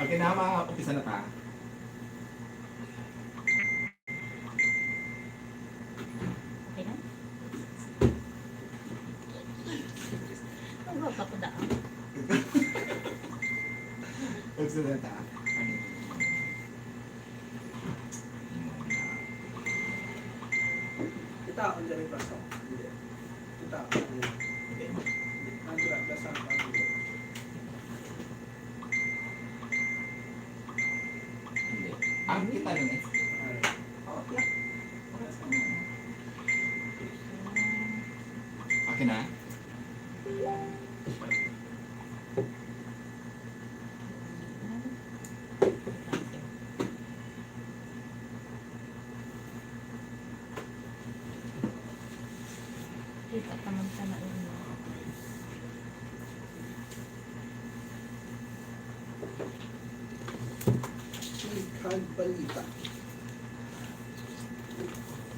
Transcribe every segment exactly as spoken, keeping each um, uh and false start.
Okay na, ma-, umpisa na ta. Okay na? Ang gwapo ko daan. Umpisa na ta. Kita ang diri, baso. Hindi. Kita ang diri. Ang dira, basa ang diri. Hindi. Ah, kita rin eh. Ano? Okay. Okay na? Kita ka man sa nauna. Kag balita.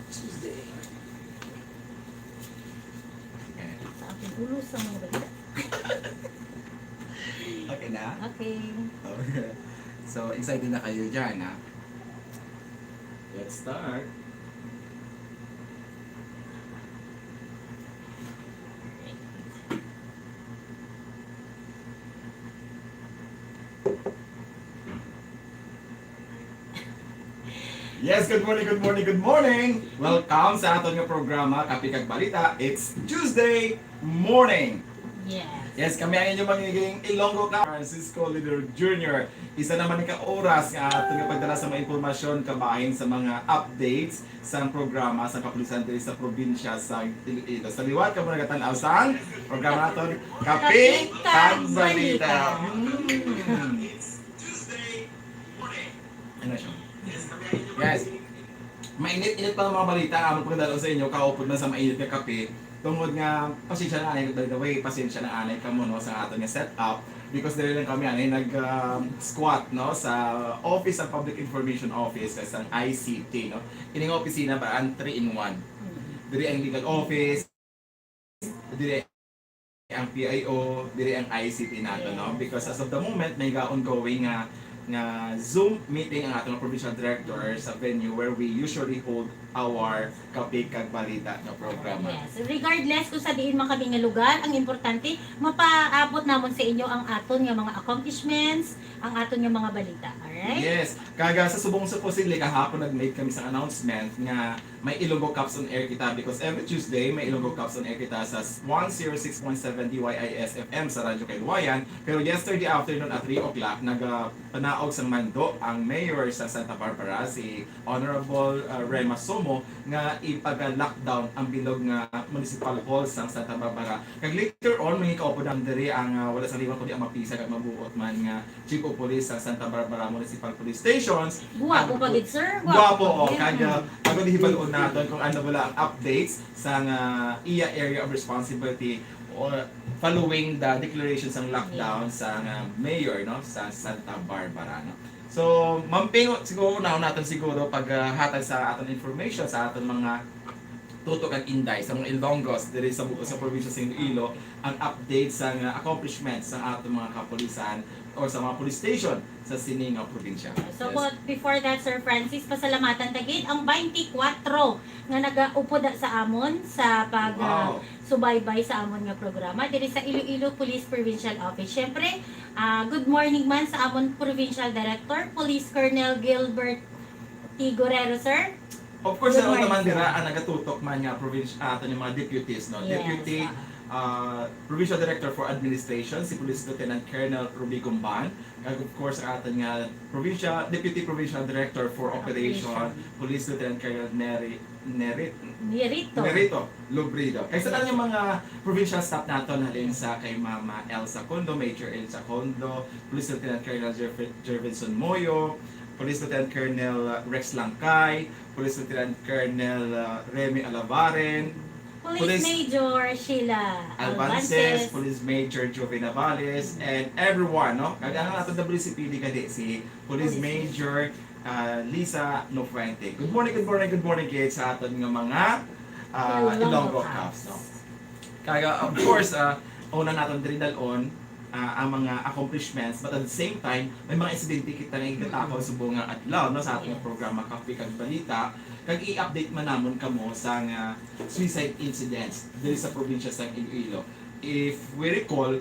Tuesday. Sa aking ulo sa mga balita. Okay na? Okay. Okay. So, excited na kayo dyan, ha? Let's start. Yes, good morning, good morning, good morning! Welcome sa aton nga programa, Kape kag Balita. It's Tuesday morning! Yes. Yes, kami ang inyong magiging Ilonggo ka, Francisco Leader Junior. Isa naman ka oras nga aton nga pagdala sa mga impormasyon kabahin sa mga updates sang programa sa kapulisan diri sa probinsya sa Iloilo. Sa liwat kamo nagatan-aw sang programa naton, Kape kag Balita. Mm. Ano siya? Yes. Mainit-init pa ang mga balita ang among pagdala sa inyo, kaupod man sa mainit nga kape. Tungod nga, pasensya na anay, by the way, pasensya na anay kamo, no, sa aton nga setup. Because diri lang kami anay nag, um, squat, no, sa office, sa Public Information Office, sa isang I C T, no. Ini nga opisina ba, ang three in one. Diri ang legal office, diri ang P I O, diri ang I C T nato, no? Because as of the moment, may ongoing nga, nga Zoom meeting ang atong provincial director sa venue where we usually hold our Kape kag Balita nga programa. Yes. Regardless kung sa diin man kami nga lugar, ang importante, mapaabot namon sa inyo ang aton nga mga accomplishments, ang aton nga mga balita. Alright? Yes. Kaga sa subong supposedly kahapon nag-make kami sa announcement nga may Ilonggo Cops on Air kita because every Tuesday may Ilonggo Cops on Air kita sa one zero six point seven D Y I S F M sa Radyo Kailuwayan. Pero yesterday afternoon at three o'clock, nagapanaog sang mando ang mayor sa Santa Barbara, si Honorable, uh, Rema Somo, nga ipaga-lockdown ang bilog nga municipal hall sang Santa Barbara. Kag later on, may kaupod na diri ang, uh, wala sa liwan kundi ang mapisag at mabuot man nga Chief of Police sa Santa Barbara Municipal Police Stations. Guwapo pa gid, sir. Guwapo, oh, Mm. kag, uh, ako, hibaloon naton kung ano wala ang updates sa nga iya area of responsibility or following the declaration sang lockdown sa nga mayor, no, sa Santa Barbara, no. So, Ma'am Ping, siguro una naton siguro pag, uh, hatag sa aton information sa aton mga tutok kag inday sa mga Ilonggos diri sa bu-, sa probinsya sa Iloilo ang update sa nga accomplishments sa aton mga kapulisan or sa mga police station sa sini nga probinsya. So, Yes. But before that, Sir Francis, pasalamatan ta gid ang twenty-four nga nagaupod sa amon sa pag, ah, Wow. subaybay sa amon nga programa diri sa Iloilo Police Provincial Office. Syempre, ah, good morning man sa amon Provincial Director, Police Colonel Gilbert T. Guerrero, sir. Of course, Good ano morning, naman sir. Dira ang nagatutok man nga province, ah, ato yung mga deputies, no? Yes, Deputy, ah. ah, Provincial Director for Administration, si Police Lieutenant Colonel Ruby Gumban, kag of course, ang aton nga provincial, Deputy Provincial Director for Operation, Operation. Police Lieutenant Colonel Neri, Neri, Nirito. Merito Lubrido. Kay sa tanang mga provincial staff naton, halin sa kay Mama Elsa Condo, Major Elsa Condo, Police Lieutenant Colonel Jerv-, Jervinson Moyo, Police Lieutenant Colonel Rex Langkay, Police Lieutenant Colonel, uh, Remy Alavaren, Police, Police Major Sheila Alvances, Alvances. Police Major Joven Navales, and everyone, no? Kag ang ato W C P D gani, si Police Police Major, uh, Lisa Nofuente. Good morning, good morning, good morning, kids, sa aton nga mga, uh, Ilonggo Ilonggo Cops. Cops, no? Kag, uh, of course, uh, una naton diri dalon, ah, ang mga accomplishments, but at the same time, may mga insidente kita nga igatakaw subong nga adlaw, no, sa ating programa Kape kag Balita, kag i-update man namon kamo sa nga suicide incidents diri sa probinsya sa Iloilo. If we recall,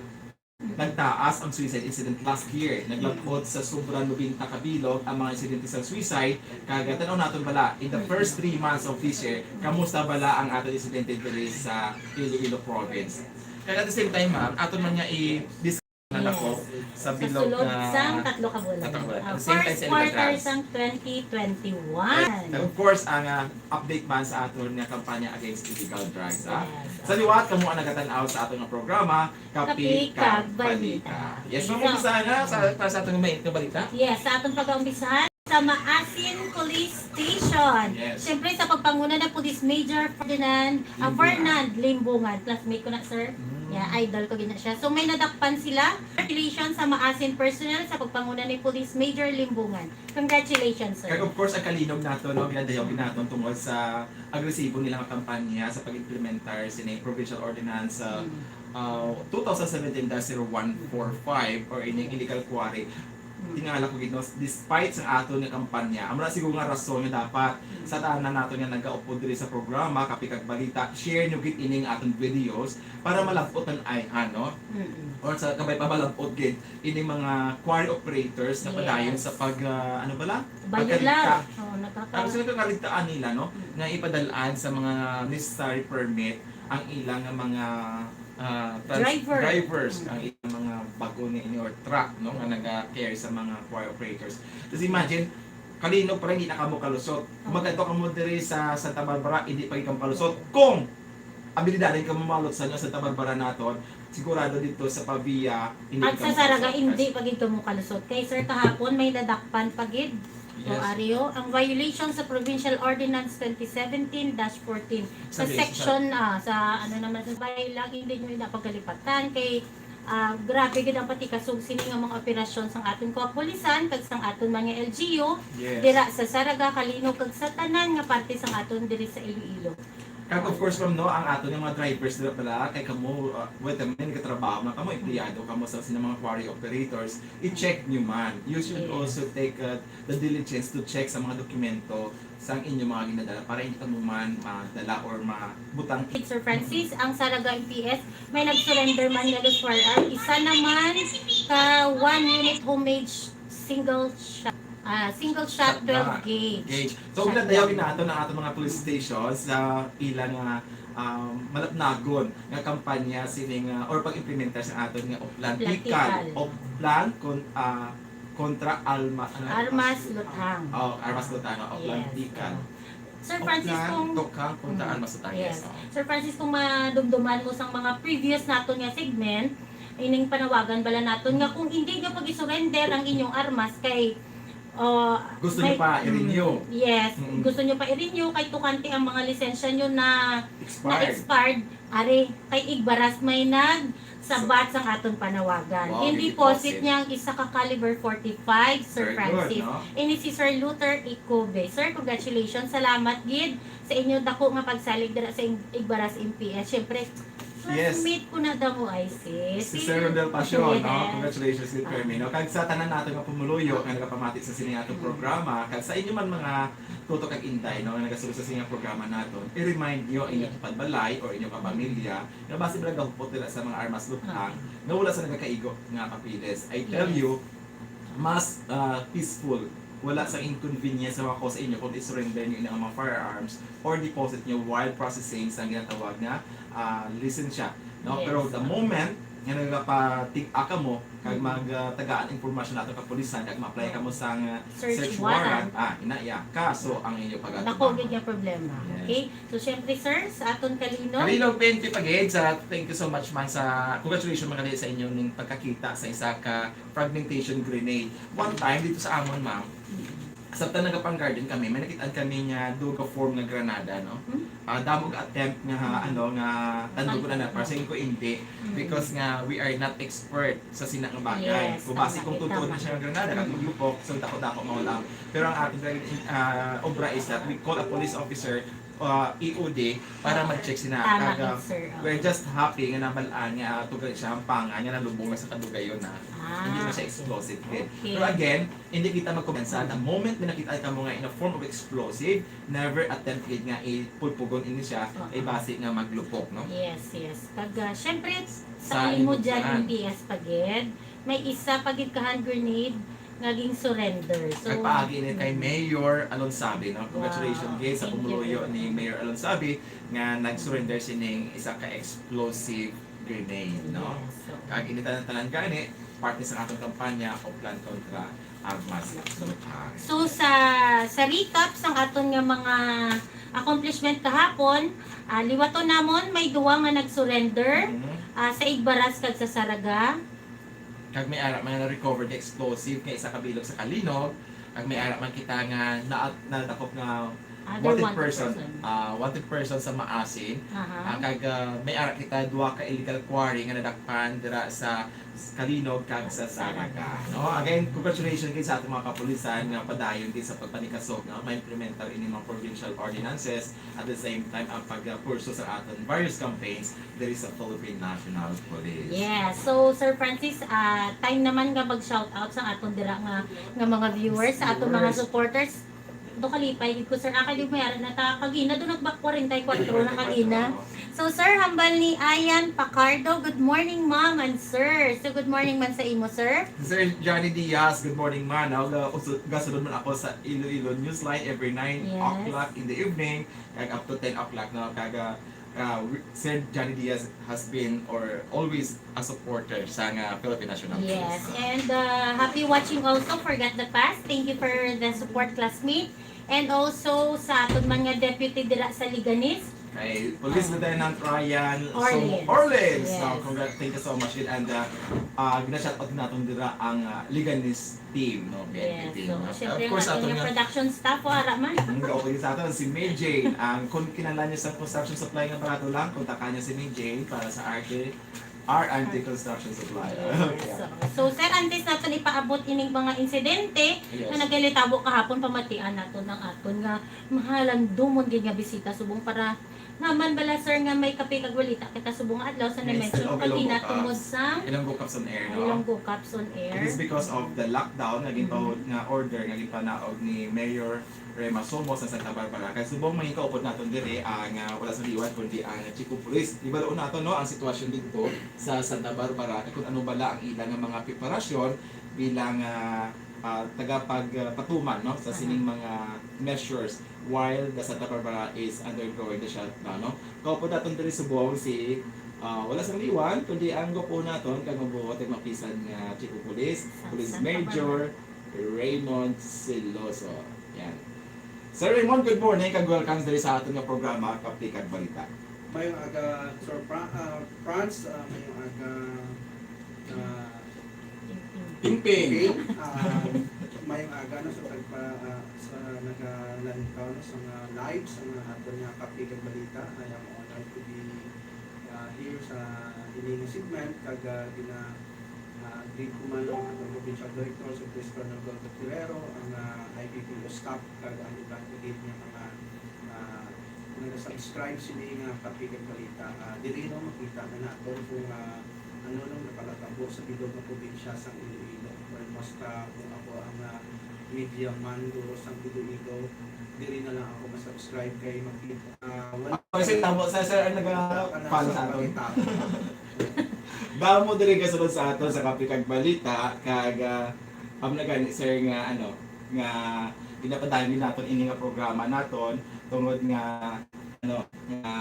nagtaas ang suicide incident last year. Naglabot sa sobra nobenta ka bilog ang mga insidente sa suicide. Kag tan-aw naton bala, in the first three months of this year, kamusta bala ang aton insidente diri sa Iloilo province? Kag at the same time, ma'am, aton man nga i-discuss na nako sa bilog Kasulod na sang tatlo ka bulan. Tatlo ka bulan. Ah, At the same time, first sa illegal quarter drugs. Sang twenty twenty-one. And of course, ang, ah, update man sa aton nga kampanya against illegal drugs, ha? Yes. Sa liwat, kamo ang nagatan-aw sa aton nga programa, Kape Kape kag kag Balita. Balita. Yes, So, mag-umpisa na sa, para sa aton mainit nga balita. Yes, sa aton pag-umpisahan, sa Maasin Police Station. Yes. Siyempre, sa pagpanguna na Police Major Ferdinand, ah, Limbungan. Fernand Limbungan. Classmate ko na, sir. Mm. Yeah, idol ko gina siya. So, may nadakpan sila. Congratulations sa Maasin personnel sa pagpanguna ni Police Major Limbungan. Congratulations, sir. Kag of course, ang kalinog nato, no, ginadayaw naton tungod sa agresibo nila nga kampanya sa pag-implementar sini Provincial Ordinance, uh, Mm. uh, two thousand seventeen dash zero one four five or ining illegal quarry. Mm. Tingala ko gid, no, despite sa aton nga kampanya, amo na siguro nga rason nga dapat Mm. sa tanan nato nga nagaupod diri sa programa, Kape kag Balita, share nyo gid ining aton videos para malab-ot ang ayhan, no? Mm-mm. Or sa kabay pa malab-ot gid ining mga quarry operators na Yes. padayon sa pag, ah, ano bala? Violate. Pagkaligta. Oh, nakaka- Ang sila kaligtaan nila, no? Mm. Nga ipadal-an sa mga necessary permit ang ilang nga mga, ah, trans-, Driver. drivers, Mm. ang ilang mga bago ni ini or truck, no, nga naga-carry sa mga quarry operators. Kasi imagine, kalinog pa rin, hindi na kamo kalusot. Kung Oo. magkadto kamo diri sa Santa Barbara, hindi pa gid kamo kalusot. Kung abilidad kamo malot sa inyo sa Santa Barbara naton, sigurado dito sa Pavia, hindi At gid sa kamo Saraga, kalusot. hindi pa gid kamo kalusot. Kay, sir, kahapon may nadakpan pa gid. O, Yes. Ario, ang violation sa Provincial Ordinance twenty seventeen dash fourteen sa Sabi, section, ah, sa ano naman, sa bahay lang, hindi nyo na pagkalipatan. Kay, ah, grabe gid ang patikasog sini nga mga operasyon sang aton kapulisan kag sang aton mga L G U Yes. dira sa Saraga, Kalinog, kag sa tanan nga parte sang aton diri sa Iloilo. Kag of course, ma'am, no, ang aton nga mga drivers dira pala, kay kamo, uh, well, kami nagkatrabaho na kamo, empleyado kamo sa, sa mga quarry operators, i-check nyo man. You should Yes. also take, uh, the diligence to check sa mga dokumento sang inyo mga ginadala para hindi kamo man madala or mabutang. Sir Francis, ang Saraga M P S may nag-surrender man nga loose firearm. Isa naman ka one unit homemade single shot, ah, single shot Shot twelve na. gauge. Okay. So, Shot ginadayaw na. gid nato ang aton mga police stations sa ilang, ah, um, malapnagon nga kampanya sining, ah, or pag-implementar sa aton nga Oplan Tikal. Tikal. Oplan kon-, ah, kontra Alma-, ano? Armas Luthang. Oh, Armas Luthang, oh, Oplan Yes. Tikal. Sir Francis, Oplan kung Tukang kontra Mm. Armas Luthang, Yes. yes, oh. Sir Francis, kung madumduman mo sang mga previous naton nga segment, ining panawagan bala naton nga kung hindi nyo pag-surrender ang inyong armas kay, uh, Gusto nyo may pa i-renew? Mm, yes, Mm. gusto nyo pa i-renew kay tukante ang mga lisensya nyo na Expired. na-expired. Ari, kay igbaras may nagsabat sang aton panawagan. Wow, In deposit deposit. niya ang isa ka caliber forty-five, Sir Very good, Francis. no? Ini si Sir Luther Icobe. Sir, congratulations. Salamat gid sa inyo dako nga pagsalig dira sa ig-, Igbaras M P S. Siyempre, Yes. classmate ko na daw ay si Si Sir Rodel Pasion, no? Yes. Congratulations gid, Fermi, no? Kag sa tanan nato nga pumuluyo nga nagapamati sa sini atong Mm. programa, kag sa inyo man mga tuto kag inday, no, nga nagasulod sa sini nga programa naton, i-remind nyo ang inyong Yes. pagbalay or inyong kapamilya nga basi bala gahupot nila sa mga armas luthang Ah. nga wala sa nagakaigo nga papeles. I tell Yes. you, mas, ah, peaceful, wala sa inconvenience sa mako sa inyo kung i-surrender nyo ang mga firearms or deposit nyo while processing sa ginatawag nga, ah, lisensya, no? Yes. Pero the moment nga nagapatig-a kamo kag Mm. mag, ah, tagaan impormasyon nato kapulisan kag ma-apply kamo sa, ah, Search search warrant. warrant, ah, ina, ya, kaso ang inyo pagatubangon. Dako gid nga problema. Yes. Okay? So, syempre, sir, sa aton Kalinog. Kalinog P N P pa gid, sa, thank you so much, ma'am, sa, congratulations, mga kali, sa inyo ning pagkakita sa isa ka fragmentation grenade. One time, dito sa amon, ma'am, Mm. sabta nagapang-garden kami, may nakitaan kami nga duha ka form nga granada, no? Hmm? Ah, damo ka attempt nga, Hmm. ano, nga tandog na na, Pag- para sa ko, hindi. Hmm. Because nga, we are not expert sa sina nga bagay. Yes, Kung basi tama, kung tama. tutuod na siya nga granada, kag Hmm. maglupok, so dako-dako maulam. Pero ang ating, ah, obra is that we call a police officer ah, E O D para Ah, mag-check sina. tama Kag, ah, gid, sir. Oo. We're just happy nga nabal-an nga, ah, tuga siya ang pangan nga nalubong na sa kadugayon na. Ah, Hindi na siya explosive gid. okay. Pero again, hindi kita magkumpiyansa. The moment may nakita ka mo nga in a form of explosive, never attempt gid nga ipulpugon ini siya, Oo. Ay basi nga maglupok, no? Yes, yes. Kag, ah, syempre, Sa sa limo dyan, Inubsan. M P S pa gid, may isa pa gid ka hand grenade nga ging surrender. So, Nagpaagi ni kay mm. Mayor Alonsabi, no? Congratulations Wow. gid sa Thank you, pumuluyo thank ni you. Mayor Alonsabi nga nag-surrender sining isa ka explosive grenade, no? Yes, so, Kag ini tanan-tanan gani, parte sa atong kampanya o plan kontra armas sa lupang. So sa sa recap sang aton nga mga accomplishment kahapon, ah, liwaton namon may duwa nga nag-surrender Mhm. ah, sa Igbaras kag sa Saraga. Kag may ara man na-recover nga explosive kay isa ka bilog sa Calinog, kag may ara man kita nga na nadakop nga Other wanted wanted person, person. ah, wanted person sa Maasin. Aha. Ah, kag ah, may ara kita duha ka illegal quarry nga nadakpan dira sa Calinog kag sa Saraga, no? Again, congratulations gid sa ating mga kapulisan nga padayon gid sa pagpanikasog nga ma-implementar ini mga provincial ordinances, at the same time ang pagkurso sa aton various campaigns diri sa Philippine National Police. Yes. So, Sir Francis, ah, time naman nga mag-shout out sa aton dira nga nga mga viewers, sa aton mga Viewers. Supporters. Do kalipay gid ko, sir. Akay di may ara na ta kagina, do nagbak forty-four na kagina. So, sir, hambal ni Ayan Pacardo, "Good morning, ma'am and sir." So, good morning man sa imo, sir. Sir Johnny Diaz, good morning, man. Now, ga-, usu-, gasunod man ako sa Iloilo Newsline every nine Yes. o'clock in the evening, kag up to ten o'clock, no? Kag, ah, ah, wi-, Sir Johnny Diaz has been or always a supporter sa nga Philippine National Yes, Police. And uh, happy watching also. Forget the past. Thank you for the support, classmate. And also sa aton man nga deputy dira sa Leganes. Kay Police Lieutenant Ryan Orleans. Orleans. Yes. No, congrats. Thank you so much. And uh, uh, gina-shout out naton dira ang uh, Leganes team, no, P N P Yes, team. so No? syempre Of course, ang aton aton nga nga production staff, o ara man. Ang gaupo sa aton si May Jane. Ang kung kinahanglan niyo sa construction supply nga barato lang, kontakan niyo si May Jane para sa R J, R and D Construction Supply. Yes. So, so, sir, antes naton ipaabot ining mga insidente Yes. nga nagalitabo kahapon, pamatian naton ang aton nga mahalandumon gid nga bisita subong para naman bala, sir, nga may kape kag balita kita subong nga adlaw sa Yes, na-mention hello, ko kagina hello, tungod Kaps. sa Ilonggo Kaps on Air, no? Ilonggo Kaps on Air. It is because of the lockdown nga ginpahud nga order nga ginpanaog ni Mayor Rey Masumo sa Santa Barbara. Kay subong may kaupod naton diri ang ah, wala sa liwat kundi ang Chico Police. Ibaloon nato, no, ang sitwasyon dito sa Santa Barbara kay kung ano bala ang ilang nga mga preparasyon bilang ah, ah, tagapagpatuman, no, sa sining mga measures while the Santa Barbara is undergoing the shutdown, no? Kaupod naton diri subong si ah, wala sang liwan kundi ang gwapo naton kag mabuot kag mapisan nga Chico Police, Sa Police Santa Major Raymond Celoso. Yan. Sir Raymond, good morning kag welcome diri sa aton nga programa, Kape kag Balita. Mayong aga, Sir Fra- ah, Franz, ah, mayong aga, ah, Pingping. Ping, ah, mayong aga, no, sa tagpa, ah, sa nagalantaw, no, sa mga live sa mga aton nga Kape kag Balita. I am honored to be ah, here sa ining segment, kag ah, gina ah, greet ko man ang aton provincial director, si Police Colonel Gilbert Guerrero, ang ah, I P P O staff, kag ang iban pa gid nga mga ah, naga-subscribe sini nga Kape kag Balita. Ah, diri, no, makita na naton kung ah, ano nang nakalatabo sa bilog nga probinsya sang Iloilo. Almost ah, kung ako ang ah, media man guro sang Iloilo, diri na lang ako ma-subscribe kay makita ah, wala. Kasi tamo sa sir ang naga-follow sa aton. Damo diri gasunod sa aton sa Kape kag Balita, kag ah, amo na gani, sir, nga ano, nga ginapadayon naton ini nga programa naton tungod nga ano, nga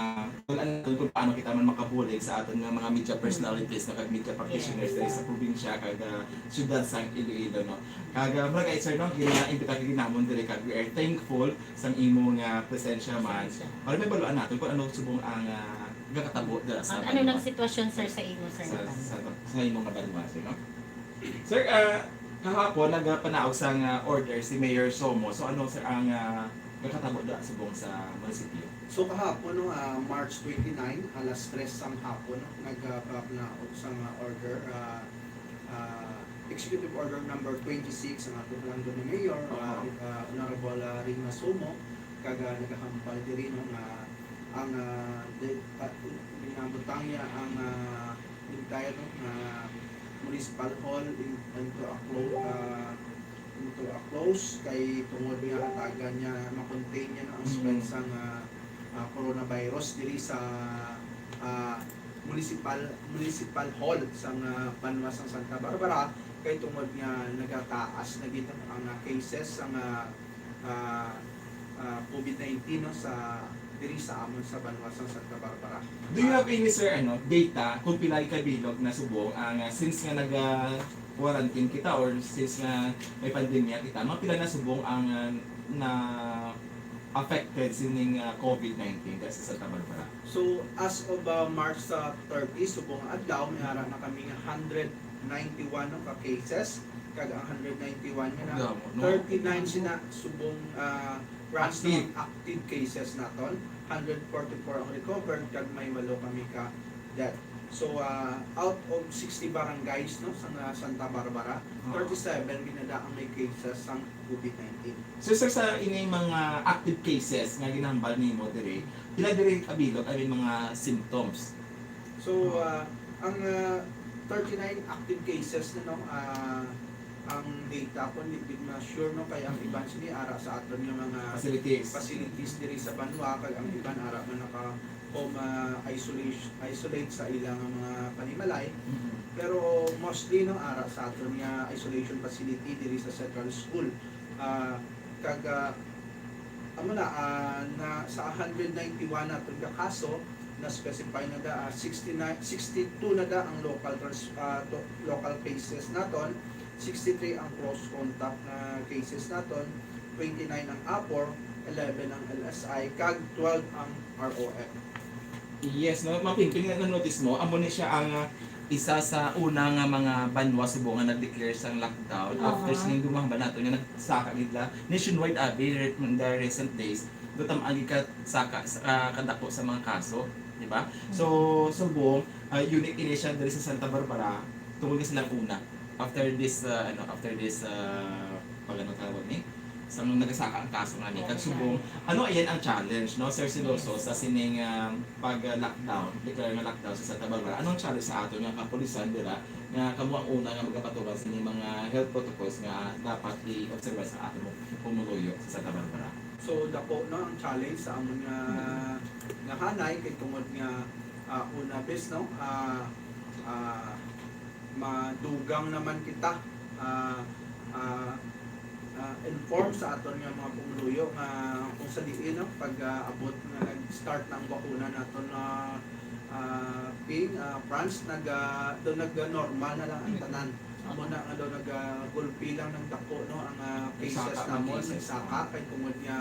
wala naton kung paano kita man makabulig sa aton nga mga media personalities, no, kag media practitioners diri sa probinsya kag ah, syudad sang Iloilo, no. Kag ah, mura kay, sir, no, gina-imbita ka ginamon diri kag we are thankful sang imo nga presensya man. Presensya. Para may baluan naton kung ano subong ang ah, gakatabo dira sa Ang ano lang sitwasyon, sir, sa imo, sir? sa, sa, sa imo nga banwa, sir, no? Sir, ah, kahapon nagpanaog sang ah, order si Mayor Somo. So ano, sir, ang ah, gakatabo dira subong sa munisipyo? So kahapon, no, ah, March twenty-nine, alas tres sang hapon, no, nagpanaog sang ah, order, ah, ah, Executive Order number twenty-six ang ato lang ni Mayor, ah, Oo. ah, Honorable ah, Rey Masumo, kag, ah, nagahambal diri, no, nga ang, ah, di, ah, ginabutang niya ang, ah, entire, no, nga municipal hall in, into a clo-, ah, into a close kay tungod nga hatagan niya, ma-contain niya, no, ang Mm. spread sang, ah, ah, coronavirus diri sa, ah, municipal, municipal hall sang, ah, banwa sang Santa Barbara, kay tungod nga nagataas na gid ang, ah, cases sang, ah, ah, ah, COVID nineteen, no, sa, diri sa amon sa banwa sang Santa Barbara. Do you have any, sir, ano, data kung pila ka bilog na subong ang, ah, since nga naga quarantine kita or since nga may pandemya kita, mga pila na subong ang, ah, na affected sining, ah, COVID nineteen diri sa Santa Barbara? So, as of, ah, March sa thirty, subong nga adlaw, may ara na kami nga hundred ninety-one, no, ka cases, kag ang hundred ninety-one nga na, Ang damo, no? thirty-nine sina subong, ah, runs Active. ng active cases naton, hundred forty-four ang recovered, kag may walo kami ka death. So, ah, out of sixty barangays, no, sa nga Santa Barbara, Ah. thirty-seven ginada ang may cases sang COVID nineteen. So, sir, sa ining mga active cases nga ginahambal nimo diri, pila diri kabilog ang may mga symptoms? So, ah, ang, ah, thirty-nine active cases na, no, ah, ang data ko, hindi gid ma-sure, no, kay ang Mm. iban sini ara sa aton nga mga Facilities. facilities diri sa banwa, kag ang iban ara man naka home, ah, isolation, isolate sa ilang mga panimalay. Mm. Pero mostly, no, ara sa aton nga isolation facility diri sa Central School. Ah, kag, ah, amo na, ah, na sa hundred ninety-one naton ka kaso, na-specify na da, ah, sixty-nine, sixty-two na da ang local trans-, ah, to-, local cases naton, sixty-three ang close contact na cases naton, twenty-nine ang APOR, eleven ang LSI, kag twelve ang ROF. Yes, no, Ma'am Pimpin, nga na-notice mo, amo ni siya ang, ah, isa sa una nga mga banwa subong nga nag-declare sang lockdown. Aha. After sining duha nga banwa nato nga nagsaka gid la nationwide, abi, re-, in the recent days, do tam-, ang gid ka saka, ah, kadako sa mga kaso, di ba? So, Mm. subong, ah, unique ini siya diri sa Santa Barbara, tungod nga sila ang una. After this, ah, ano, after this, ah, pag ano tawag ni? Sa nung nagasaka ang kaso nga ni, kag subong, ano ayan ang challenge, no, Sir Siloso, Yes. sa sining, ah, pag, ah, lockdown, declare nga lockdown sa Santa Barbara? Anong challenge sa aton nga kapulisan dira nga kamo ang una nga magapatuman sa ining mga health protocols nga dapat i-obserba sa aton pumuluyo sa Santa Barbara? So, dako, no, ang challenge sa amon nga, Mm. nga hanay kay tungod nga, ah, una, bes, no, ah, ah, madugang naman kita, ah, ah, ah, inform sa aton nga mga pumuluyo nga kung sa diin, no, pag, ah, abot nga nag-start na ang bakuna naton, ah, ah, Ping, ah, France, nag, ah, daw nag-normal na lang ang tanan. Amo na nga daw nag, ah, gulpi lang ng dako, no, ang, ah, cases Nagsaka ang namon, cases. nagsaka, kay tungod nga,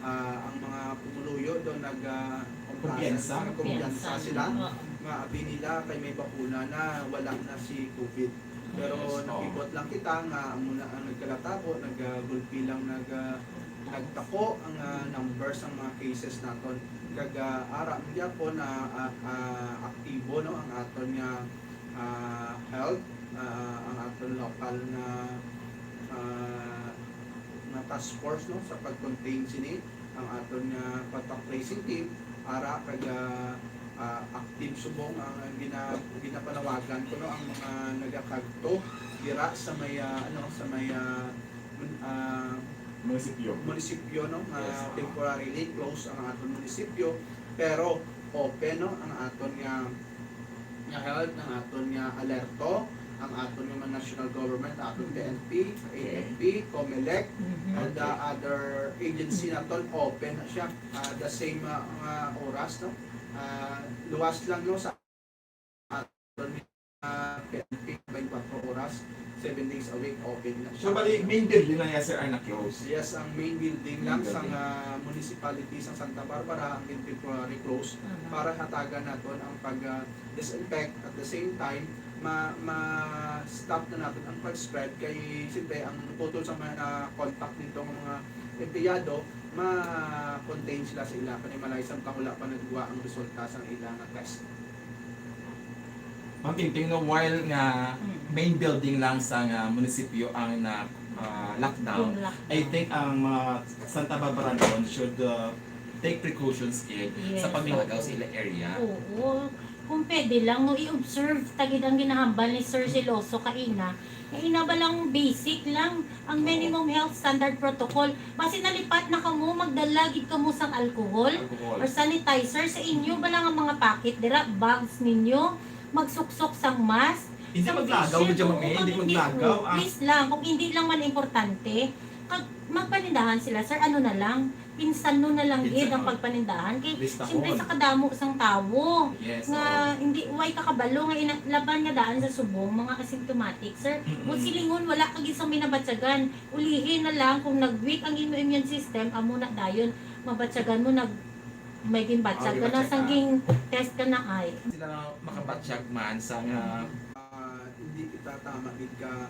ah, ang mga pumuluyo daw nag, ah, Kumpiyansa. nagkumpiyansa Kumpiyansa. sila Oo. nga abi nila kay may bakuna na, wala na si COVID. Pero Yes, oo. nakibot lang kita nga amo na ang nagkalatabo, nag, ah, gulpi lang nag, ah, nagtako ang, ah, numbers sang mga cases naton. Kag, ah, ara man gyapon na, ah, ah, aktibo, no, ang aton nga, ah, health, ah, ang aton local nga, ah, nga task force, no, sa pag-contain sini, ang aton nga contact tracing team, ara kag, ah, ah, active subong ang gina-, ginapanawagan ko, no, ang mga nagakadto dira sa may, ah, ano, sa may, ah, mun-, ah, Munisipyo. munisipyo, no, nga Yes, ma'am. temporarily close ang aton munisipyo, pero open, no, ang aton nga, nga health, ang aton nga alerto, ang aton nga mga national government, aton Mm. P N P, Okay. A F P, COMELEC, Mm-hmm. and the Okay. other agency naton, open na siya, ah, the same, ah, nga oras, no? Ah, luwas lang, no, sa aton, ah, P N P, twenty-four oras, seven days a week, open na siya. So, bali, main building lang yan, sir, ang na-close? Yes, ang main building Main lang sa building. nga municipality sa Santa Barbara, ang temporary close, Aha. para hatagan naton ang pag, ah, disinfect. At the same time, ma-, ma-stop na naton ang pag-spread kay, siyempre, ang putol sa mga contact nito ng mga empleyado, ma-contain sila sa ila panimalay samtang wala pa nagwa ang resulta sa ila nga test. Ma'am Tingting, no, while nga Mm. main building lang sa nga munisipyo ang na, ah, lockdown, Yung lockdown. I think ang mga Santa Barbaranon should, ah, take precautions gid sa Yes, paglagaw oo. sa ilang area. Oo. Kung pwede lang, no, i-observe ta gid ang ginahambal ni Sir Celoso kaina. Kaina ba lang basic lang ang Oo. minimum health standard protocol. Basi nalipat na kamo, magdala gid kamo sang alcohol Alcohol. or sanitizer sa inyo ba lang ang mga packet dira, bags ninyo, magsuksok sang mask, Hindi sang maglagaw, face shield, Medyo oo, Mami, hindi kag hindi, maglagaw, oo, ah. please lang, kung hindi lang man importante, kag magpanindahan sila, sir, ano na lang, pinsan no na lang Pinsan, gid ang oh. pagpanindahan. Kay, Listahon. siyempre, sa kadamo sang tawo, Yes, nga oo. hindi, way ka kabalo nga ina-, laban nga daan sa subong, mga asymptomatic, sir. Mm-mm. Kung silingon, wala ka gid sa may nabatyagan. Ulihi na lang, kung nag-weak ang imo immune system, amo na dayon, mabatyagan mo, nag-, may ginbatyag Ah, ka na, ginbatyag sang ka. ging-test ka na ay. Sila makabatyag man sa nga Ah, hindi kita tama gid ka,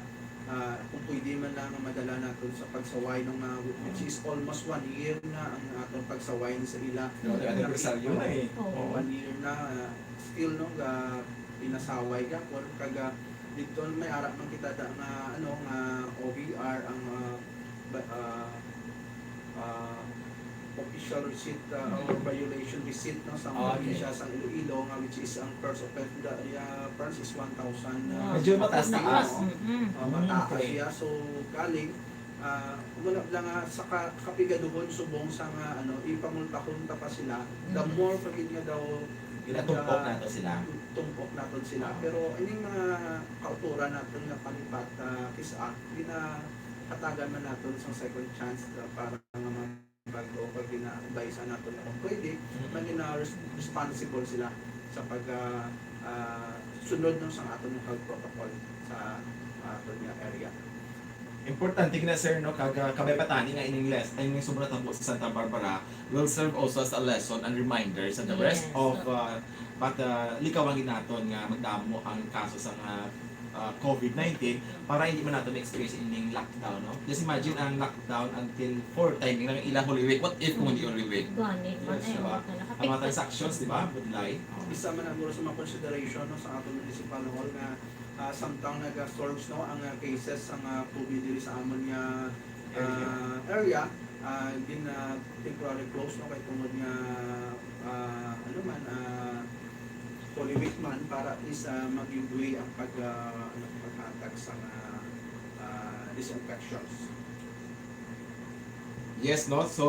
ah, kung pwede man lang nga madala naton sa pagsaway, no, nga which is almost one year na ang aton pagsaway ni sa ila. No, the anniversary na eh. Oo. Oo. One year na, ah, still, no, ga pinasaway gapon, kag, ah, dito may ara man kita da nga, ano, nga O V R ang, ah, ba-, ah, ah, official receipt, ah, or Mm. violation receipt, no, sa Ah, okay. probinsya sang Iloilo, nga which is ang first offense, the, uh, first is one thousand, uh, Medyo mataas-taas. oo. Mm-mm. Ah, Mm, mataas okay. siya. So, galing, ah, wala lang nga sa ka-, kapigaduhon subong sa nga, ano, ipamultahon ta pa sila, the Mm. more pa gid nga daw Ginatumpok nag-, nato sila. tumpok nato sila. Oo. Pero ining mga kauturan naton nga palipat, ah, kis-a, ginahatagan man naton sa second chance, ah, para nga mga bag-o pag gina-advise nato nga kung pwede, Mm. maging na res-, responsible sila sa pag, ah, ah, sunod, no, sa aton nga health protocol sa aton nga area. Importante gina, sir, no, kag, ah, kabay pa tani nga ining les-, ining subong natabo sa Santa Barbara will serve also as a lesson and reminder sa the rest Yes. of, ah, but, ah, likawan gid naton nga magdamo ang kaso sa nga ah, COVID nineteen, para hindi man nato ma-experience ining lockdown, no? Just imagine ang lockdown until four timing lang ila Holy Week. What if kung hindi Holy Week? Gani, Yes, man, di ba? Ang mga nakapiktas. Transactions, di ba? Budlay. Oh. Isa man ang sa mga consideration, no, sa aton municipal hall nga, ah, samtang naga-surge, no, ang, ah, cases sa mga COVID diri sa amon nga, Area. ah, area, ah, gin, ah, temporary close, no, kay tungod nga, ah, ano man, ah, Holy Week man para at least, ah, mag-enjoy ang pag, ah, ano, paghatag sa mga, ah, disinfections. Yes, no? So,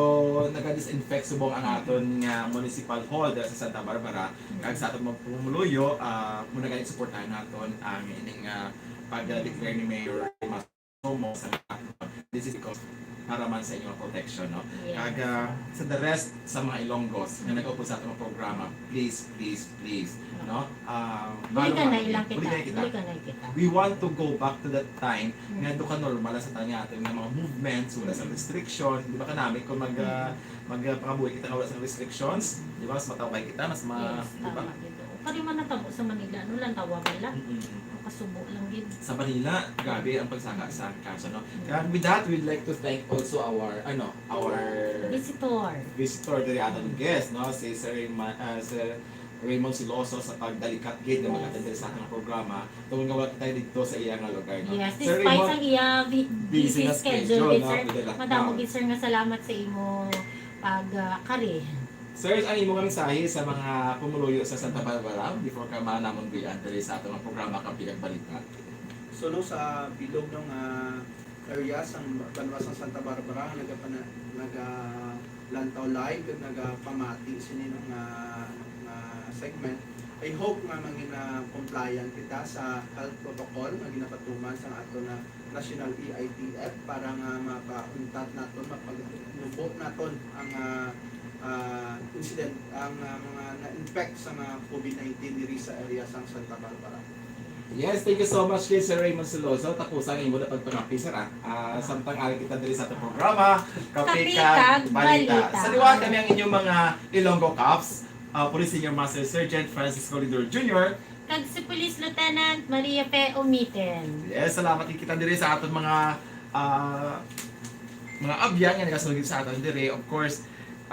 naga-disinfect subong ang aton nga municipal hall dira sa Santa Barbara. Mm. Kag sa aton mga pumuluyo, ah, muna gani suportahan naton ang ining, ah, pag-declare ni Mayor Tomo sa, this is because para man sa inyong protection, no? Yes. Kag, ah, sa the rest sa mga Ilonggos nga nag-upod sa atong programa, please, please, please, no? Ah, Buligan na lang kita. Buligan na kita. Buligan na kita. We want to go back to that time Mm. nga do ka normal sa tanya ato nga mga movements, wala sa Mm. restriction, di ba kanami kung mag, ah, Mm. mag, ah, pangabuhi kita nga wala sa restrictions, di ba? Mas mataway kita, mas ma-, Yes, di ba? Tama gid. Kari man natabo sa Manila, no? Lantawa bala. Mm-mm. Ang kasubo lang gid. Sa Manila, grabe ang pagsaka sa kaso, no? Mm. Kaya with that, we'd like to thank also our, ano, our Visitor. visitor diri, aton guest, no? Si Sir Rayma-, ah, Sir Raymond Siloso sa pagdalikat gid nga Yes. mag-attend diri sa atong programa. Tungod nga wala kita dito sa iya nga lugar, no? Yes, Sir despite Raymond, sa iya bi-, busy busy na schedule, schedule, gid, no? sir. With the lockdown. Madamo gid, sir, nga salamat sa imo pag, ah, kari. Sir, ang imo nga mensahe sa mga pumuluyo sa Santa Barbara before ka manamon biyan diri sa atong programa, Kape kag Balita? So, no, sa bilog, no, nga area sang banwa sang Santa Barbara nga nagapana-, nagalantaw live kag nagapamati sini, no, nga, nga segment, I hope nga mangin, ah, compliant kita sa health protocol nga ginapatuman sang aton nga National E I T F para nga mapauntat naton, mapagnubo naton ang, ah, ah, incident, ang, ah, mga na-infect sa mga COVID nineteen diri sa area sang Santa Barbara. Yes, thank you so much kay Sir Raymond Siloso. Tapusan ang imo na pagpangapi, sir, ah. Ah, samtang ari kita diri sa atong programa, Kape Kape kag kag Balita. Balita. Sa liwat kami ang inyong mga Ilonggo Cops, ah, Police Senior Master Sergeant Francisco Lidor Junior Kag si Police Lieutenant Maria Fe Umiten. Yes, salamat gid kita diri sa aton mga, ah, mga abyan nga nagasulod sa aton diri. Of course,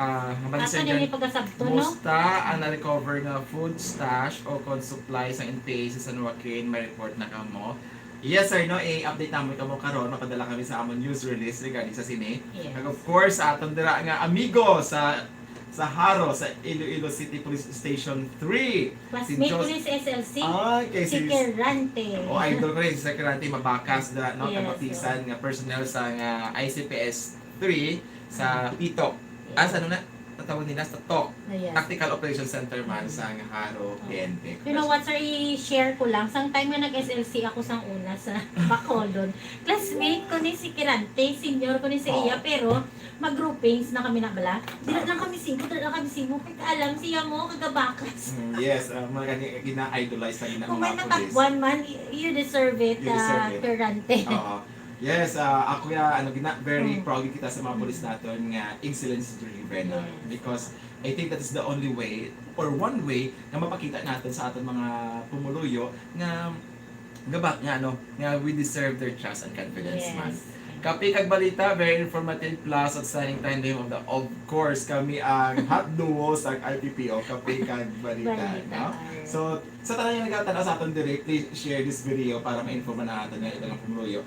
Ah, nga Ato na ni pagkasabto, no? Musta ang na-recover nga food stash o kon supply sa N P A sa San Joaquin? May report na kamo? Yes, sir, no? I-update namin kamo karon. Mapadala kami sa amon news release regarding sa sini. Yes. Kag of course, sa aton dira nga amigo sa, sa Jaro, sa Iloilo City Police Station three. Si Classmate ko Jos- ni sa S L C, Ah, kay si si Kerante. Oh, idol ko rin si Kerante, mabakas na, no? Yes, Kabapisan nga personnel sa nga I C P S three sa Pitok. Yes. Ah, sa ano na? Ang tawag nila sa tok. Ah, yes. Tactical Operations Center man sa nga Jaro, P N P. You know what, sir? I-share ko lang. Sang time nga nag-S L C ako sang una sa Bacolod, classmate ko ni si Kirante, senior ko ni sa iya, pero mag-groupings na kami na bala. Dira lang kami sibo, dira lang kami sibo. Kay alam siya mo, kagabakas. Mm, yes, ah, mga gani-, gina-idolize na gina-, Kung may mga pulis. Matakwan man, y-, you deserve it, You deserve ah, it. Kirante. Oo. Yes, ah, ako ya, ano, gina-, very Mm. proud kita sa mga Mm. pulis naton nga excellence driven, ah, Yes. because I think that is the only way or one way nga mapakita naton sa aton mga pumuluyo nga gabat nga, ano, nga we deserve their trust and confidence Yes. man. Kape kag balita, very informative plus outstanding tandem of the, of course, kami ang hot duo sa I P P O, kape kag balita, Balita, no? Yes. So, sa tanan nga nagatan-aw sa aton diri, please share this video para ma-inform na naton nga ilang pumuluyo.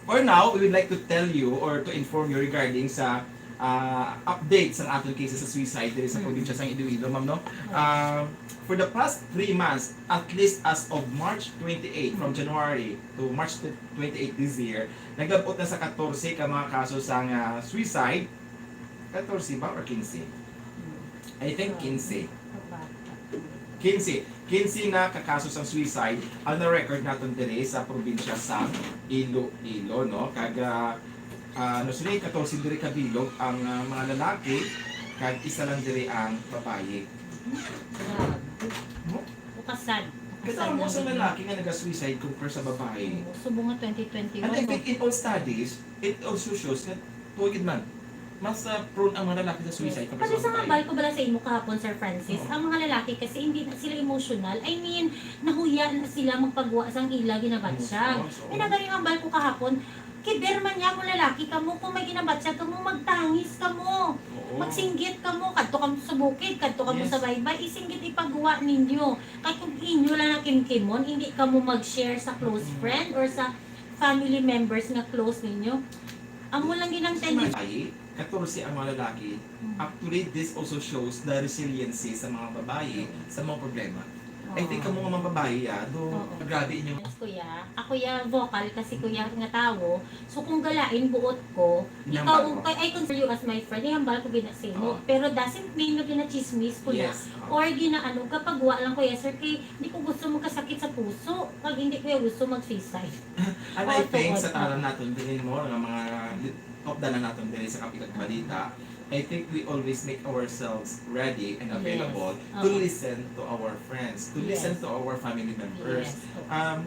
For now, we would like to tell you or to inform you regarding sa, ah, update sa aton cases sa suicide diri sa Mm. probinsya sa Iloilo, ma'am, no? Yes. Ah, for the past three months, at least as of March twenty-eight, from Mm. January to March twenty-eight this year, naglabot na sa katorse ka mga kaso sa nga suicide. Katorse ba or kinse? I think kinse. Kinse. Kinse na ka kaso sang suicide ang na-record naton diri sa probinsya sang Iloilo, no? Kag, ah, ah, ano sila, katorse diri ka bilog ang, ah, mga lalaki, kag isa lang diri ang babayi. Grabe. No? Ukasad. Kita mo sa lalaki nga naga-suicide compare sa babayi. Oo, subong nga twenty twenty-one, And I no? think in all studies, it also shows nga tuod gid man, mas, ah, prone ang mga lalaki sa suicide Yes. compare Pati sa sa mga babayi. Bal ko bala sa imo kahapon, Sir Francis, Oo. ang mga lalaki kasi hindi na sila emotional. I mean, nahuya na sila magpagwa sang ila ginabatyag. Yes, yes, oo. Kaya nagari ang bal ko kahapon, kiber man niya mo lalaki kamo, kung may ginabatyag kamo, magtangis kamo. Oo. Magsinggit kamo, kadto kamo sa bukid, kadto kamo Yes. sa baybay, isinggit ipagwa ninyo. Kay kung inyo lang nakimkimon, hindi kamo mag-share sa close Mm. friend or sa family members nga close ninyo. Amo lang gid ang Sa tali- mga babayi, katorse ang mga lalaki. Mm. Actually, this also shows the resiliency sa mga babayi sa mga problema. I think Oo. kamo nga mga babayi, ah, do, Oo. grabe inyo. Yes, kuya. Ako ya vocal kasi kuya nga tawo. So kung galain buot ko, Hinambal ikaw, mo. I, I consider you as my friend. Ihambal ko gina sa imo. Oo. Pero doesn't mean nga ginachismis ko ya. Yes. Oo. Or ginaano, kapagwa lang ko ya, sir, kay hindi ko gusto magkasakit sa puso. Pag hindi ko ya gusto mag-suicide. And I Oo, think tuod sa ka. tanan naton diri mo, nga mga li-, updanan naton diri sa Kape kag Balita, I think we always make ourselves ready and Yes. available to Oo. listen to our friends, to Yes. listen to our family members. Yes. Oo. Um,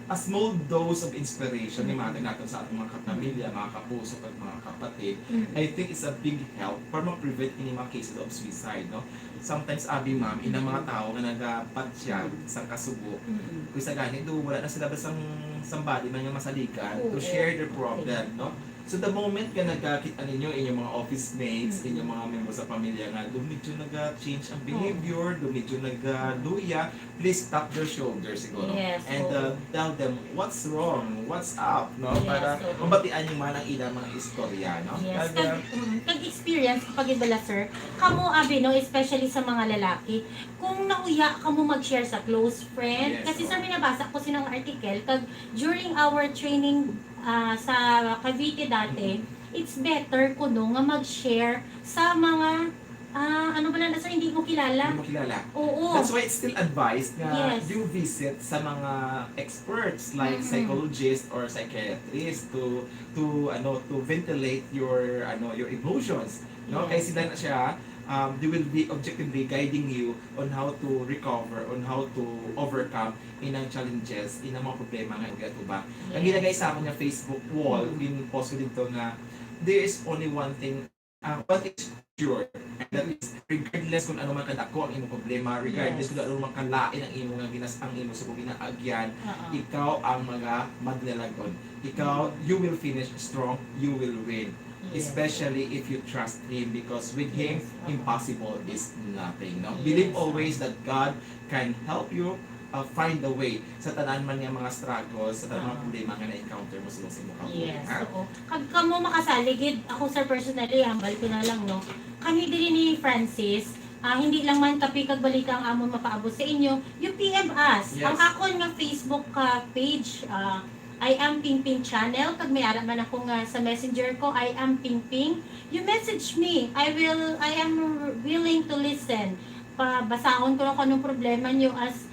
a small dose of inspiration nga Mm. mahatag naton sa aton mga kapamilya, Mm. mga kapuso, kag mga kapatid, Mm. I think it's a big help para ma-prevent ini mga cases of suicide, no? Sometimes, abi, ma'am, inang mga Mm. tao nga nagabatyag Mm. sang kasubo, Mm. kung sa gani, do, wala na sila basta somebody man nga masaligan to Oo. share their problem, Okay. no? So, the moment nga nagkakita ninyo, inyong mga office mates, Mm. inyong mga membro sa pamilya nga do medyo naga-change ang Oo. behavior, do medyo nagaluya, please tap their shoulder siguro. Yes, And, oo. uh, tell them what's wrong, what's up, no? Yes, Para oo. mabatian yung mga nang ilang mga istorya, no? Yes, Kag, kag, uh, mm, kag experience ko pag ibala, sir, kamo, abi, no, especially sa mga lalaki, kung nahuya kamo mag-share sa close friend, Yes, kasi, oo. sir, may nabasa ko sinang article, kag during our training, ah, sa Cavite dati, Mm-hmm. it's better kuno nga mag-share sa mga, ah, ano ba lang, sir, hindi mo kilala. Hindi mo kilala. Oo. That's why it's still advised nga Yes. you visit sa mga experts like Mm-mm. psychologist or psychiatrist to, to, ano, to ventilate your, ano, your emotions, no? Yes. Kay sila na siya, um, they will be objectively guiding you on how to recover, on how to overcome inang challenges, inang mga problema nga imo giatubang. Ang Yes. ginagay sa akon nga Facebook wall, Mm. gin-post ko dito nga there is only one thing, ah, one thing is sure, and that is, regardless kung ano man kadako ang imong problema, regardless Yes. kung ano man kalain ang imo nga ginas-, ang imo subong ginaagyan, Oo. ikaw ang mga maglalag-on. Ikaw, Mm. you will finish strong, you will win. Yes. Especially if you trust Him, because with Him, Yes, uh-huh. impossible is nothing. No? Yes. Believe always that God can help you uh, find the way sa tanan man nga mga struggles, sa tanan mga Ah. problema nga na-encounter mo subong sa imong kabuhi. Yes, Ha? Oo. Kag kamo makasaligid, ako, sir, personally, hambal ko na lang, no. Kami diri ni Francis, ah, hindi lang man kape kag balita ang amon mapaabot sa inyo, you P M us. Yes. Ang akon nga Facebook ah, page, ah, I am Pingping Channel, kag may ara man ako nga sa Messenger ko, I am Pingping. You message me. I will, I am willing to listen. Pabasahon ko lang kung anong problema nyo as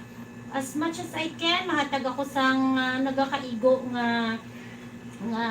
as much as I can. Mahatag ako sang ah, nagakaigo nga nga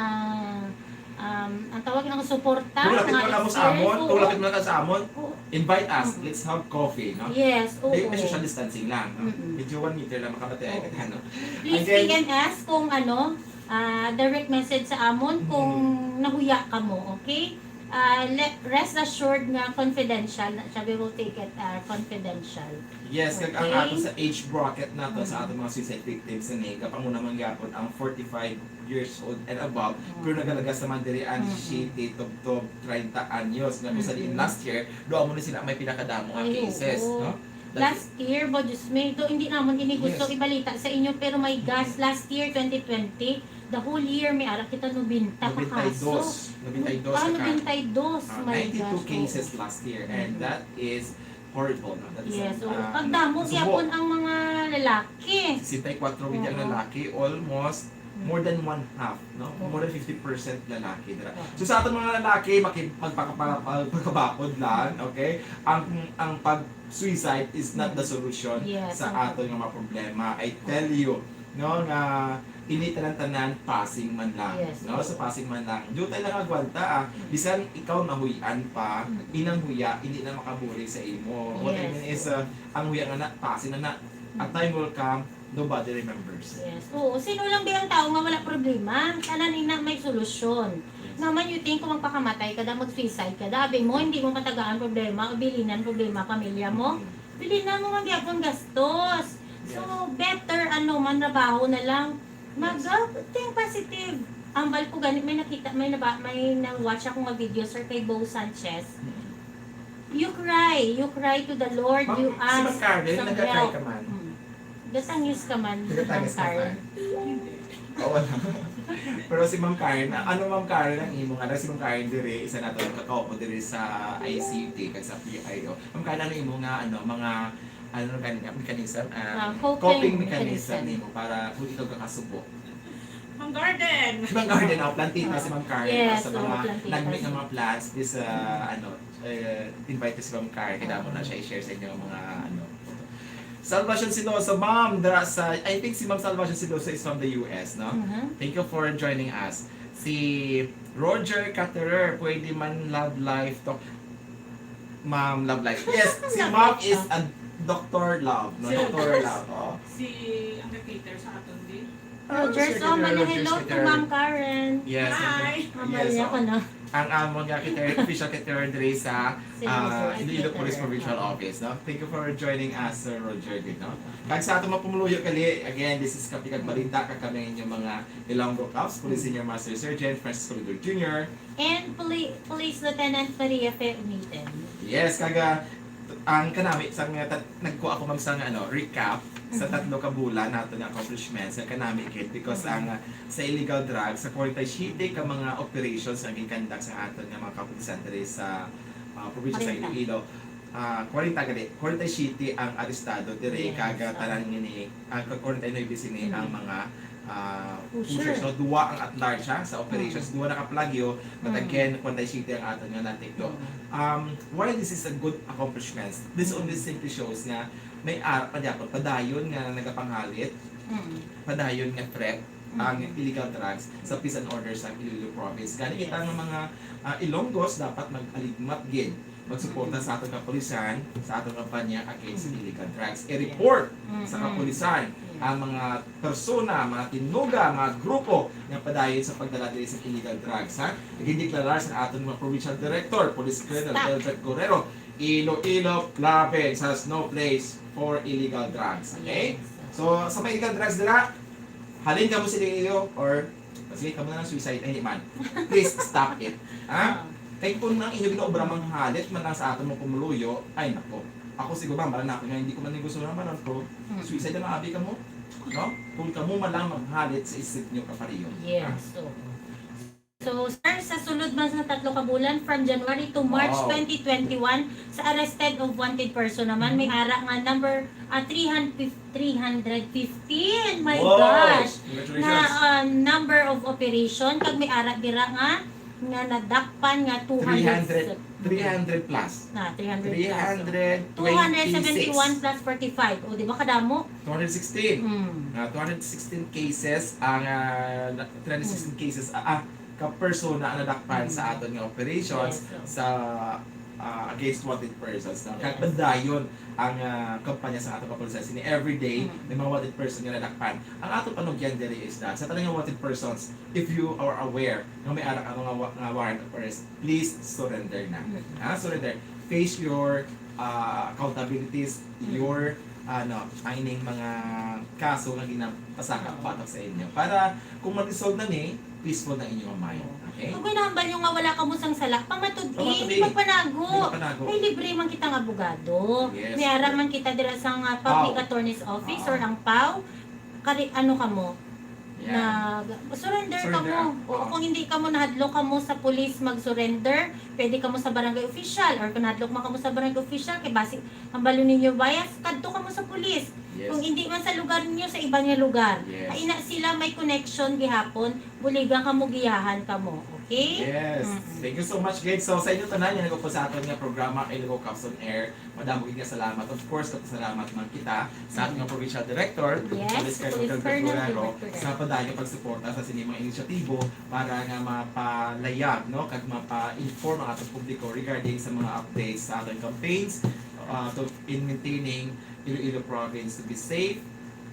um, ang tawag nga suporta, Kung lapit nga mo lang mo sa experience. amon, Oo. Kung lapit mo lang ka sa amon, Oo. invite us. Mm. Let's have coffee, no? Yes, oo. May, may social distancing lang, no? Mm-mm. Medyo one meter lang makapatay Oo. ka, no? Please Again, P M S kung ano, ah, direct message sa amon kung Mm. nahuya ka mo, okay? Ah, le- rest assured nga confidential na siya. We will take it ah, confidential. Yes, kag ang Okay. ato sa age bracket nato sa Mm. ato mga suicide victims ni gapanguna man gyapon ang forty-five years old and above, Mm. pero nagalagas naman diri ang Mm. siyete tubtob treinta anyos, nga kung sa diin Mm. last year, doon mo na sila may pinakadamo nga Ay, cases, oo. No? Last year, bo, Diyos me, do, hindi namon ini gusto Yes. ibalita sa inyo, pero may gas last year, twenty twenty, the whole year may ara kita nobenta ka kaso. Nobenta y dos. Nobenta y dos Ah, ka. nobenta y dos, Ah, my ninety-two gosh, cases oo. last year, and Mhm. That is horrible. No? That is Yes, an- so, ah, pagdamo subo. Gyapon ang mga lalaki. Sesenta y cuatro gid ang Oo. Lalaki, almost Mm. more than one half, no? Oo. More than fifty percent lalaki dira. Oo. So sa atong mga lalaki, maki- magpakapa- magpakabakod lang, okay? Ang ang pag suicide is not the solution Yes, sa ang- aton nga mga problema. I tell you, no, nga ini tanan-tanan passing man lang, Yes. No? Sa passing man lang. Dutay lang agwanta, ah. Bisan ikaw nahuy-an pa, Mm. inang huya hindi na makabulig sa imo. What I Yes. mean is, uh, ang huya nga na passing na na, a time will come, nobody remembers. Yes. Oo, sino lang bilang tao nga wala problema? Tanan ina may solusyon. Yes. Naman you think kung magpakamatay ka da, mag-suicide ka da, abi mo, hindi mo matagaan problema, o bilinan problema, pamilya mo. Mm. Bilinan mo man gyapon gastos. So, better ano, manrabaho na lang. Mag uh, think positive. Ambal ko gani may nakita, may naba, may na-watch ako nga video, sir, kay Bo Sanchez. Mm. You cry, you cry to the Lord, Ma'am, you si ask Ma'am Karen, some nagakay help. ka man? Mm. Gatangis ka man, Gatangis Ma'am ka Karen. man? Oo lang. Pero si Ma'am Karen, ano Ma'am Karen ang imo nga, si Ma'am Karen dire, isa nato ang kakaupo dire sa I C T kag sa P I O. Ma'am Karen, ano imo nga ano, mga ano gani nga mechanism, ah, Ah, coping coping mechanism mechanism. Nimo para kung ikaw kakasubo? Ma'am Garden. Si Ma'am Garden, oh, plantita si Ma'am Karen Yes, sa oo, mga plantita nagmi siya. Nga mga plants, please uh, ano, uh, invite si Ma'am Karen. Kaya mo na siya i-share sa inyo ang mga ano. Salvacion Siloso, ma'am, dra sa, I think si Ma'am Salvacion Siloso is from the U S, no? Mhm. Thank you for joining us. Si Roger Caterer, pwede man love life talk. Ma'am, love life. Yes, si Love Ma'am life is talk. a doctor love, no? Si Doctor Roger. love, oh. Si, ang nag-cater sa aton, di? Ah, Roger, Roger so, mali Caterer, hello Roger to Caterer. Ma'am Karen. Yes. Hi. Yes, Amalia oh. ko na. Ang amon nga Caterer, official Caterer diri sa Sino ah, si Iloilo Police Caterer? Provincial Office, no? Thank you for joining us, Sir Roger, gid, no? Kag sa atong mga pumuluyo gali, again, this is Kape kag Balita, kag kami ang inyong mga Ilonggo Cops, Police Senior Master Sergeant Francisco Lidor Junior. And Poli- Police Lieutenant Maria Fe Unitin. Yes, kag ah, ang kanami sa nga tat- nagkuha ako, ma'am, sa nga, ano, recap sa Mhm. tatlo ka bulan nato nga accomplishments sa kanami gid, because Mhm. ang ah, sa illegal drugs, sa forty-siyete ka mga operations nga ginkandak sa aton nga mga kapulisan diri sa ah, probinsya sa Kwarenta. Iloilo, ah, kwarenta gali, kwarenta y siete ang arestado diri, Yes, kag ah, oo. Tanan ngini, ang kwarenta y nuebe sini Mm. ang mga ah, Pusher. pushers, no? Duwa ang at large, ha, sa operations, Mm. duwa nakaplagyo, but Mm. again, kwarenta y siete ang aton nga natikdo. Mm. Um, why this is a good accomplishment? This only simply shows nga may ara pa gyapon, padayon nga nagapanghalit, Mm. padayon nga threat ang Mm. illegal drugs sa peace and order sa Iloilo province. Gani kita Yes. nga mga ah, Ilonggos dapat mag-aligmat gid, magsuporta Mm. sa aton kapulisan sa aton kampanya against Mm. illegal drugs. I-report Mm, sa mm. kapulisan Yes. ang mga persona, mga tinuga, mga grupo nga padayon sa pagdala diri sa illegal drugs, ha? Gindeklarar sa aton mga provincial director, Police Colonel Stop. Delbert Guerrero, Iloilo province has no place for illegal drugs. Okay? Yes. So, sa mga illegal drugs dira, halin kamo sa Iloilo or Sige, kamo na lang suicide. Ay, di man. Please stop it. Ha? Kay kung ang inyo ginaobra manghalit man lang sa aton mga pumuluyo, ay nako. Ako siguro, mambala na ako nga, hindi ko man gusto naman ang pro. Mm. Suicide na abi kamo. No? Kung kamo man lang manghalit sa isip nyo, kapariyo. Yes. So, so, sir, sa sulod man sa tatlo ka bulan, from January to March Wow. twenty twenty-one, sa arrested of wanted person naman, may ara nga number ah, three hundred, three hundred fifteen. My Wow! Gosh! Congratulations. Na um, number of operation, kag may ara dira nga nga nadakpan nga two hundred. Three hundred, three hundred plus. Na, three hundred plus. Three hundred twenty-six. Two hundred seventy-one plus forty-five. O, di ba kadamo? Two hundred sixteen. Mm. Ah, two hundred sixteen cases ang ah, na- three hundred sixteen cases ah, ah, ka persona ang nadakpan Mm. sa aton nga operations Yes, sir. sa ah, against wanted persons. No? Kag Yes. padayon ang ah, kampanya sa aton kapulisan sini every day Mm. may mga wanted person nga nadakpan. Ang aton panugyan diri is that sa tanan nga wanted persons, if you are aware nga may ara ka mga wa- nga warrant of arrest, please surrender na. Mm. Ha? Surrender. Face your ah, accountabilities, Mm. your ano, ang ining mga kaso nga ginapasaka Oo. batok sa inyo. Para kung mag-resolve na ni, peaceful na inyong mind. Okay? Kung ginahambal nyo nga wala kamo sang sala, pamatud-i, Pamatud-i. magpanago. Di magpanago. May libre man kitang abogado. Yes, May ara correct. man kita dira sa nga public Pao. Attorney's Office Oo. or ang pao. Kari, ano kamo? Yan. Na surrender Surrender, kamo. O oo. kung hindi kamo nahadlok kamo sa police mag-surrender, pwede kamo sa barangay official or kung nahadlok man kamo sa barangay official kay basi ang balon ninyo bias, kadto kamo sa police. Yes. Kung hindi man sa lugar ninyo, sa iban nga lugar. Yes. Ay na sila may connection gihapon, buliga kamo, giyahan kamo. Okay? Yes. Mm-mm. Thank you so much, guys. So, sa inyo tanan nga nag-upod sa aton nga programa, Ilonggo Cops on Air, madamo gid nga salamat. Of course, salamat man kita sa aton nga provincial director, Yes, Police Colonel Police Colonel Colonel Ferrero, Ferrero. sa padayon nga pagsuporta sa sini mga inisyatibo para nga mapalayag, no, kag mapa-inform ang atong publiko regarding sa mga updates sa atong campaigns uh, to in maintaining Iloilo province to be safe,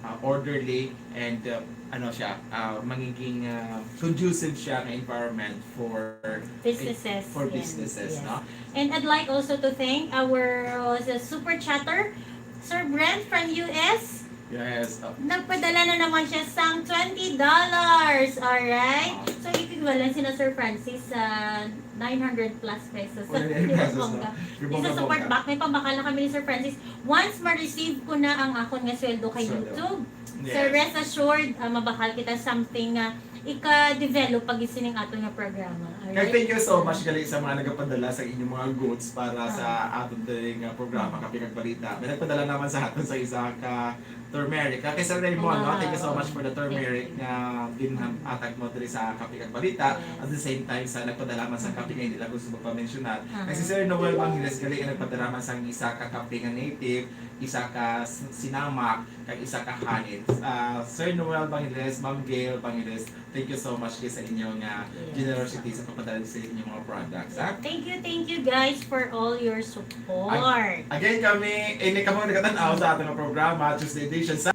uh, orderly, and uh, ano siya, uh, magiging uh, conducive siya nga environment for Businesses. for Yan, businesses, yes. No? And I'd like also to thank our uh, super chatter, Sir Brent from U S. Yes. Uh, Nagpadala na naman siya sang twenty dollars. Alright? So, equivalent sina Sir Francis sa nine hundred plus pesos. Oh, nine hundred pesos, no? Bongga. Yung Isa support bongga-bongga. Back. May pambakal na kami ni Sir Francis. Once ma-receive ko na ang akon nga sweldo kay Sweldo. YouTube, Yes. so rest assured, ah, mabakal kita something nga ika-develop pag isining ato nga programa. Kag Alright? Thank you so much gali sa mga nagapadala sa inyong mga goods para sa Ah. aton diri nga programa, Kape kag Balita. May nagpadala naman sa aton sa isa ka turmeric. Ah, kay Sir Raymond, no? Wow. Thank you so much for the turmeric Thank you. nga ginhatag mo diri sa Kape kag Balita. Yes. At the same time, sa nagpadala man sa Mhm. kape nga hindi lang gusto magpamensyonar. Ah. Kay si Sir Noel Bangiles gali ang nagpadala man sang isa ka kape nga native, isa ka s- sinamak, kag isa ka honey. Ah, Sir Noel Bangiles, Ma'am Gail Bangiles, thank you so much kay sa inyong ah, Yes. generosity sa pagpadala sa inyong mga products, ha? Thank you, thank you guys for all your support. Again, kami, ini kamo nagatan-aw sa ating programa, Tuesday edition, sa